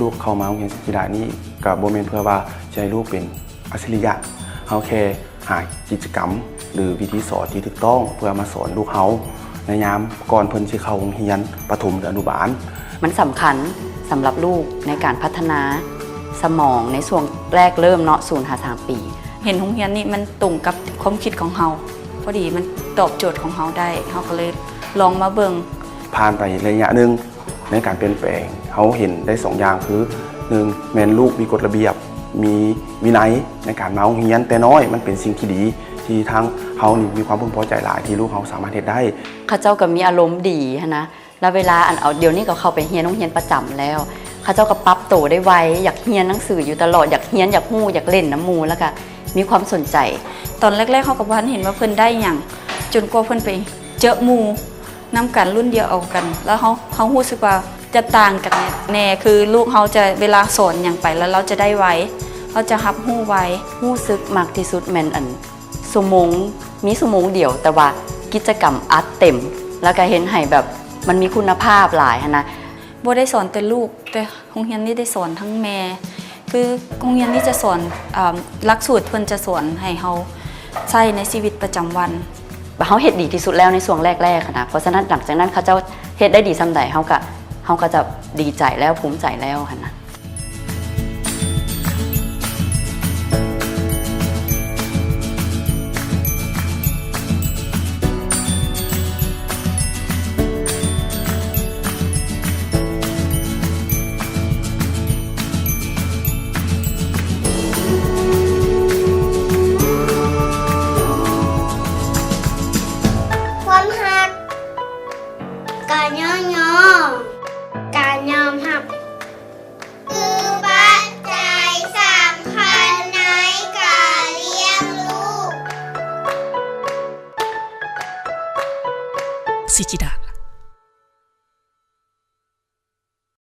ລູກເຂົ້າມາໂຮງຮຽນສິດທິດານີ້ ກໍບໍ່ແມ່ນເພື່ອວ່າຈະໃຫ້ລູກເປັນອັດສະລິຍະ. ເຮົາແຄ່ຫາກິດຈະກຳ ຫຼື ວິທີສອນທີ່ຖືກຕ້ອງ ເພື່ອມາສອນລູກເຮົາໃນຍາມກ່ອນເພິ່ນຊິເຂົ້າໂຮງຮຽນປະຖົມ ຫຼື ອະນຸບານ. ມັນສຳຄັນສຳລັບລູກໃນການພັດທະນາສະໝອງໃນຊ່ວງແລກເລີ່ມເນາະ ສູນຫາສາມປີ. ເຫັນໂຮງຮຽນນີ້ມັນຕົງກັບຄວາມຄິດຂອງເຮົາ ພໍດີມັນຕອບໂຈດຂອງເຮົາໄດ້ ເຮົາກໍເລີຍລອງມາເບິ່ງ. ຜ່ານໄປໄລຍະໜຶ່ງ ໃນການປ່ຽນແປງ ເຮົາເຫັນໄດ້ສອງຢ່າງ ຄື ໜຶ່ງ ແມ່ນລູກມີກົດລະບຽບ ມີວິໄນໃນການມາໂຮງຮຽນແຕ່ນ້ອຍ ມັນເປັນສິ່ງທີ່ດີ ທີ່ທາງເຮົານີ້ມີຄວາມເພິ່ງພໍໃຈຫຼາຍ ທີ່ລູກເຮົາສາມາດເຮັດໄດ້. ເຂົາເຈົ້າກໍມີອາລົມດີຫັ້ນນະ ແລ້ວເວລາ ອັນ ເອົາ ດຽວນີ້ກໍເຂົ້າໄປຮຽນໂຮງຮຽນປະຈຳແລ້ວ ເຂົາເຈົ້າກໍປັບໂຕໄດ້ໄວ ຢາກຮຽນໜັງສືຢູ່ຕະຫຼອດ ຢາກຮຽນ ຢາກຮູ້ ຢາກຫຼິ້ນນຳໝູ່ ແລ້ວກໍມີຄວາມສົນໃຈ. ຕອນແລກໆ ເຮົາກໍບໍ່ທັນເຫັນວ່າເພິ່ນໄດ້ຫຍັງ ຈົນກວ່າເພິ່ນໄປເຈີໝູ່ ນຳກັນລຸ້ນດຽວເອົາກັນ ແລ້ວເຮົາ ເຮົາຮູ້ສຶກວ່າຈະຕ່າງກັນແນ່ ຄືລູກເຮົາຈະ ເວລາສອນຫຍັງໄປແລ້ວລາວຈະໄດ້ໄວ ລາວຈະຮັບຮູ້ໄວ. ຮູ້ສຶກມັກທີ່ສຸດແມ່ນ ອັນ ຊົ່ວໂມງ ມີຊົ່ວໂມງດຽວ ແຕ່ວ່າກິດຈະກຳອັດເຕັມ ແລ້ວກະເຮັດໃຫ້ແບບມັນມີຄຸນນະພາບຫຼາຍຫັ້ນນະ. ບໍ່ໄດ້ສອນແຕ່ລູກ ແຕ່ໂຮງຮຽນນີ້ໄດ້ສອນທັງແມ່ ຄືໂຮງຮຽນນີ້ຈະສອນ ເອີ່ມ ຫຼັກສູດເພິ່ນຈະສອນໃຫ້ເຮົາໃຊ້ໃນຊີວິດປະຈຳວັນ. ເຮົາເຮັດດີທີ່ສຸດແລ້ວໃນຊ່ວງແລກໆ ຫັ້ນນະ ເພາະສະນັ້ນຫຼັງຈາກນັ້ນເຂົາເຈົ້າເຮັດໄດ້ດີສ່ຳໃດ ເຮົາກະ ເຮົາກໍຈະດີໃຈແລ້ວ ພູມໃຈແລ້ວຫັ້ນນະ. ຄວາມຮັກ ການຍ້ອງຍໍ ການຍອມຮັບ ຄືປັດໄຈສຳຄັນໃນການລ້ຽງລູກ. ສິດທິດາ